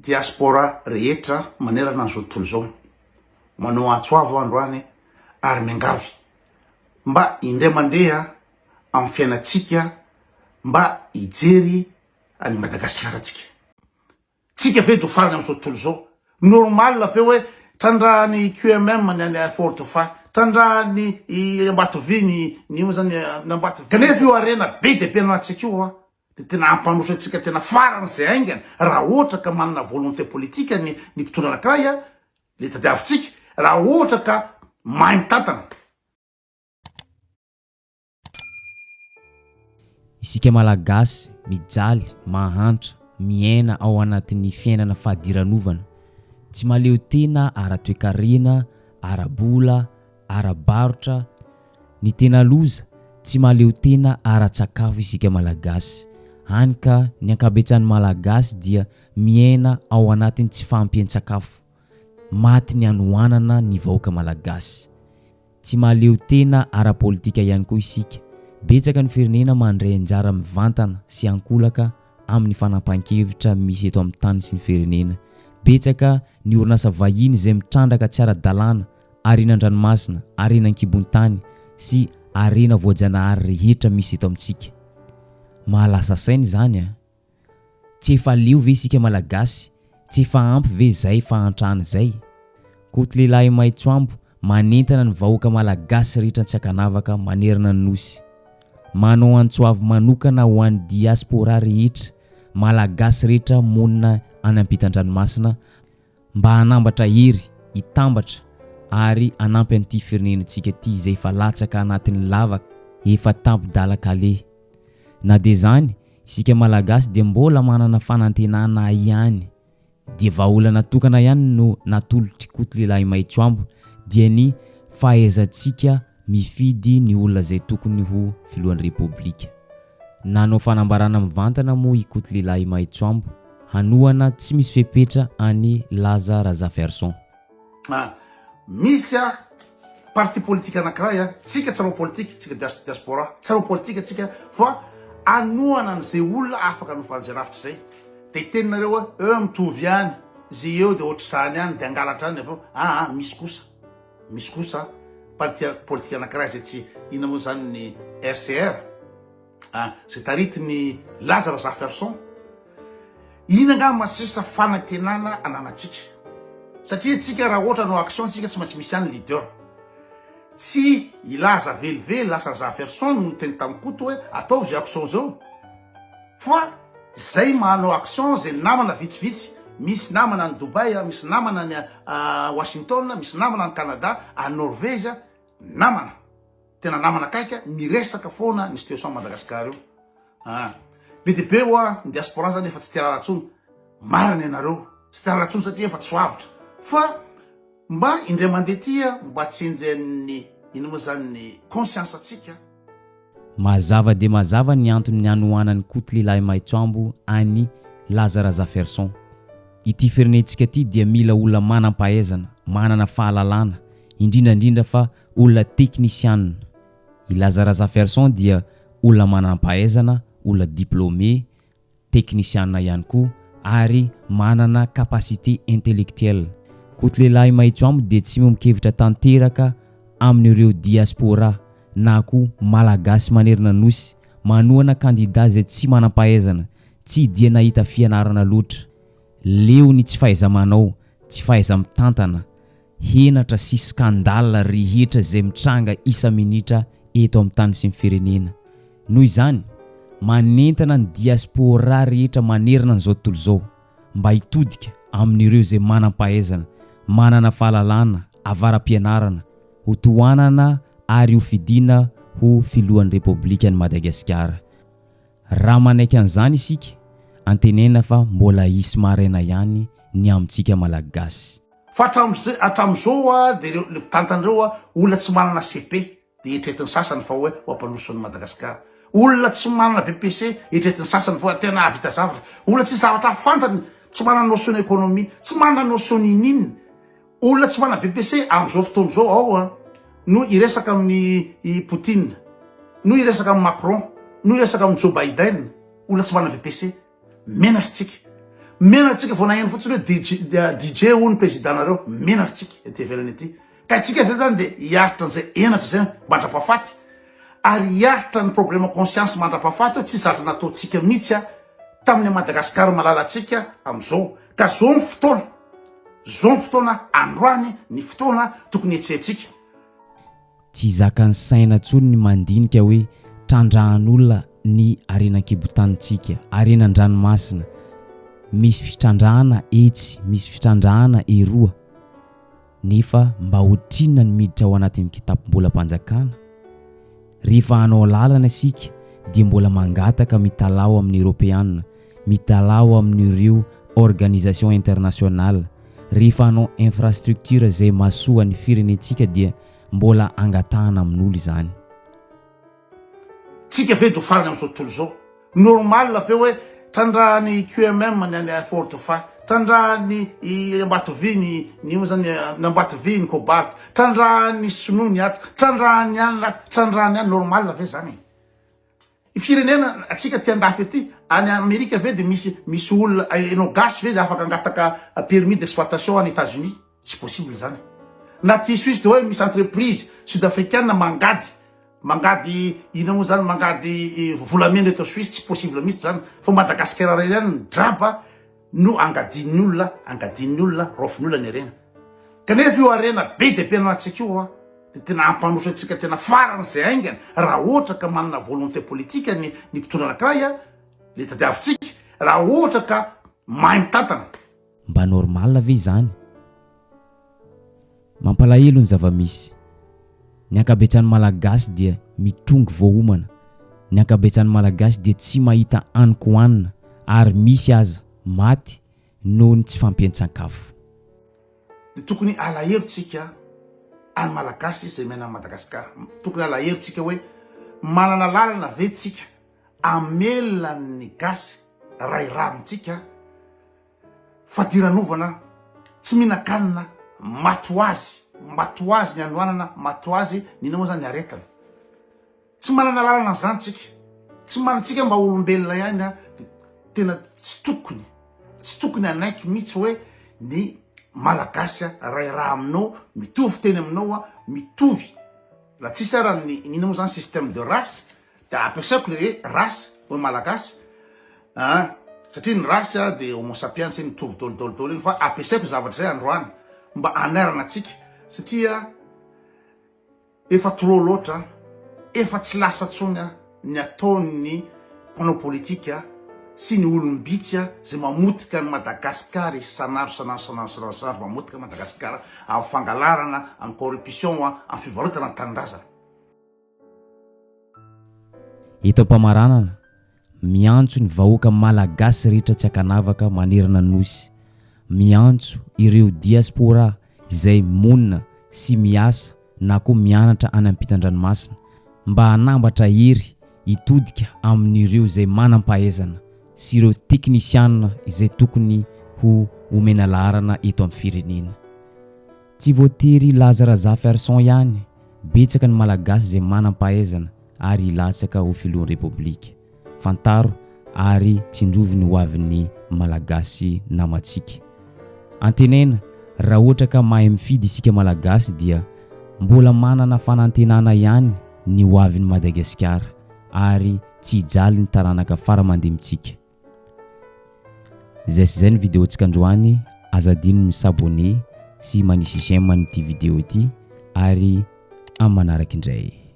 diaspora rehetra manerana an'izao tontolo izao. Manao antso avo aho androany ary miangavy mba indray mandeha amin'ny fiainantsika mba hijery an'i Madagasikara tsika. Tsika ve do farany amin'izao tontolo izao? Normal ve hoe trandrahan'ny QMM ny any Fort Dauphin, trandrahan'ny i Ambatovy ny ny io moa zany ny Ambatovy. Kanefa io harena be dia be ananantsika io an, dia tena hampandroso antsika tena faran'izay haingana raha ohatra ka manana volonté politique ny ny mpitondra anankiray an, le tadiavintsika, raha ohatra ka mahay mitantana. Isika Malagasy mijaly, mahantra, miaina ao anatin'ny fiainana fadiranovana. Tsy mahaleo tena ara-toekarena, ara-bola, ara-barotra. Ny tena loza, tsy mahaleo tena ara-tsakafo isika Malagasy. Hany ka ny ankabetsahan'ny Malagasy dia miaina ao anatin'ny tsy fahampian-tsakafo. Maty ny hanoanana ny vahoaka Malagasy. Tsy mahaleo tena ara-politika ihany koa isika. Betsaka ny firenena mandray anjara mivantana sy ankolaka amin'ny fanapahan-kevitra misy eto amin'ny tany sy ny firenena. Betsaka ny orinasa vahiny izay mitrandraka tsy ara-dalàna harena an-dranomasina, harena an-kibon-tany sy harena voajanahary rehetra misy eto amintsika. Mahalasa saina izany an! Tsy efa leo ve isika Malagasy? Tsy efa ampy ve izay fahantrana izay? Koto lehilahy maitsoambo manentana ny vahoaka Malagasy rehetra tsy ankanavaka manerana ny Nosy. Manao antso avo manokana ho an'ny diaspora rehetra, Malagasy rehetra monina any ampitan-dranomasina mba hanambatra hery, hitambatra ary hanampy an'ity firenenantsika ity izay efa latsaka anatin'ny lavaka efa tampi-dalan-kaleha. Na dia izany, isika Malagasy dia mbola manana fanantenana ihany. Dia vahaolana tokana ihany no natolotr'i Koto Lehilahimaitsoambo dia ny fahaizantsika mifidy ny olona izay tokony ho filohan'ny Repoblika. Nanao fanambarana mivantana moa i Koto Lehilahimaitsoambo hanohana tsy misy fepetra an'i Laza Razafiarison. Ah, misy a parti politique anakiray a, tsika tsy hanao politique, tsika dias diaspora, tsy hanao politique tsika fa hanohana an'izay olona afaka hanofa an'izay rafitra izay. De hiteninareo hoe eo mitovy ihany, ze eo de ohatr'izany ihany, de hangalatra ihany avy eo. Ah ah, misy kosa, misy kosa parti politique anakiray izay tsy, inona moa zany ny RCR? Ah, zay taritin'i Laza Razafiarison, iny angamba sisa fanantenana ananantsika. Satria tsika raha ohatra hanao action tsika tsy maintsy misy ihany leader. Tsy i Laza velively Lasa Razafiarison no niteny tamin'i Koto hoe ataovy izay action zao. Fa zay manao action zay namana vitsivitsy, misy namana any Dubaï, misy namana any Washington, misy namana any Canada, any Norvège, namana. Tena namana akaiky a, miresaka foana ny situation Madagascar io ah. Be dia be hoa ny diaspora zany efa tsy tia raharaha tsony, marina ianareo, tsy tia raharaha tsony satria efa tsy ho avotra. Fa mba indray mandeha ty a, mba tsy enjehin'ny inona moa zany ny conscience antsika. Mazava dia mazava ny antony nanohanan'i Koto lehilahy maitsoambo an'i Laza Razafiarison. Ity firenentsika ity dia mila olona manam-pahaizana, manana fahalalana, indrindra indrindra fa olona teknisianina. I Laza Razafiarison dia olona manam-pahaizana, olona diplômé, teknisianina ihany koa ary manana capacité intellectuelle. Koto lehilahy Mahitsoambo dia tsy miombon-kevitra tanteraka amin'ireo diaspora na koa Malagasy manerana Nosy manohana kandida izay tsy manam-pahaizana, tsy dia nahita fianarana loatra. Leo ny tsy fahaiza-manao, tsy fahaiza-mitantana, henatra sy scandale rehetra izay mitranga isa-minitra eto amin'ny tany sy ny firenena. Noho izany, manentana ny diaspora rehetra manerana an'izao tontolo izao mba hitodika amin'ireo izay manam-pahaizana, manana fahalalana, avara-pianarana, ho tohanana ary ho fidiana ho filohan'ny Repoblikan'i Madagasikara. Raha manaiky an'izany isika, antenaina fa mbola hisy maraina ihany ny amintsika Malagasy. Fa hatramin'izay hatramin'izao hoa dia ireo le mpitantana ireo hoa olona tsy manana CP dia eritreretin'ny sasany fa hoe ho hampandroso an'i Madagasikara. Olona tsy manana BPC eritreretin'ny sasany fa hoe tena hahavita zavatra. Olona tsisy zavatra fantany, tsy manana notion économie, tsy manana notion n'inon'inona. Olona tsy manana BPC amin'izao fotoana izao ao a no hiresaka amin'i i Poutine, no hiresaka amin'i Macron, no hiresaka amin'i Joe Biden, olona tsy manana BPC. Menatra tsika. Menatra tsika vao naheno fotsiny hoe DJ DJ hono président nareo. Menatra tsika ety ivelany ety. Ka itsika ve zany de hiaritra an'izay henatra zay mandrapahafaty? Ary hiaritra ny problème conscience mandrapahafaty hoe tsy zatra nataontsika mihitsy a tamin'ny Madagascar malalantsika amizao. Ka zao ny fotoana, zao ny fotoana androany ny fotoana tokony hetsehintsika. Tsy zakan'ny saina intsony ny mandinika hoe trandrahan'olona ny harena an-kibon-tanintsika, harena an-dranomasina. Misy fitrandrahana etsy, misy fitrandrahana eroa. Nefa mba ohatrinona ny miditra ao anatin'ny kitapom-bolam-panjakana? Rehefa hanao lalana isika dia mbola mangataka mitalaho amin'ny Eropeana, mitalaho amin'ireo organisation internationale. Rehefa hanao infrastructure izay mahasoa ny firenentsika dia mbola angatahana amin'olo izany. Tsika ve do farany amzao tontolo zao? Normal ve hoe trandrahan'ny QMM ny any Fort Dauphin, trandrahan'ny i Ambatovy ny ny ino zany ny Ambatovy ny cobalt, trandrahan'ny sinoa ny atsy, trandrahan'ny any atsy, trandrahan'ny any, normal ve zany e? I firenena atsika aty andafy aty, any Amerika ve de misy misy olona enao gasy ve de afaka angataka permis d'exploitation any Etats Unis? Tsy possible zany. Na aty Suisse de hoe misy entreprise sud africaine mangady Mangady inona moa zany mangady volamena eto Suisse tsy possible mihitsy zany fa Madagascar irery ihany ny draba no angadin'ny olona angadin'ny olona raofin'ny olona ny harena kanefa io harena be dia be ananantsika io a dia tena hampandroso antsika tena faran'izay haingana raha ohatra ka manana volonté politique ny ny mpitondra anankiray a le tadiavintsika raha ohatra ka mahay mitantana. Mba normal ve izany? Mampalahelo ny zava-misy. Ny ankabetsahan'ny Malagasy dia mitrongy vao homana. Ny ankabetsahan'ny Malagasy dia tsy mahita hanin-kohanina ary misy aza maty noho ny tsy fampian-tsakafo. Dia tokony alahelo tsika any Malagasy izay miaina any Madagascar. Tokony alahelo tsika hoe manana lalana ve tsika hamelona ny gasy ray ra amintsika Fadiranovana, tsy mihinan-kanina, maty ho azy, maty ho azy ny hanoanana, maty ho azy ny inona moa zany ny aretina. Tsy manana lalana an'izany tsika. Tsy manana, tsika mba olombelona ihany a, de tena tsy tokony, tsy tokony hanaiky mihitsy hoe ny Malagasy ray ra aminao, mitovy teny aminao a, mitovy, raha tsisy ara ny inona moa zany système de race, Dia ampiasaiko le hoe race hoe malagasy a, satria ny race dia homo sapiens hoe mitovy daholo daholo daholo iny fa ampiasaiko zavatra izay androany mba hanairana antsika satria efa trop loatra, efa tsy lasa tsony ny ataon'ny mpanao politika sy ny olom-bitsy izay mamotika an'i Madagascar isan'andro isan'andro isan'andro isan'andro isan'andro mamotika Madagascar amin'ny fangalarana, amin'ny corruption, amin'ny fivarotana ny tanindrazana. Eto am-pamaranana, miantso ny vahoaka Malagasy rehetra tsy ankanavaka manerana ny Nosy, miantso ireo Diaspora izay monina sy miasa na koa mianatra any ampitan-dranomasina mba hanambatra hery hitodika amin'ireo izay manam-pahaizana sy ireo teknisianina izay tokony ho omena laharana eto amin'ny firenena. Tsy voatery hilaza Razafiarison ihany, betsaka ny Malagasy izay manam-pahaizana ary hilatsaka ho filohan'ny Repoblika. Fantaro ary tsindrovy ny hoavin'ny Malagasy namantsika. Antenaina raha ohatra ka mahay mifidy isika Malagasy dia mbola manana fanantenana ihany ny hoavin'i Madagasikara ary tsy hijaly ny taranaka fara-mandimitsika. Izay sy izay ny vidéo tsika androany, aza adino mi s'abonner sy manisy j'aime an'ity vidéo ity ary amin'ny manaraka indray.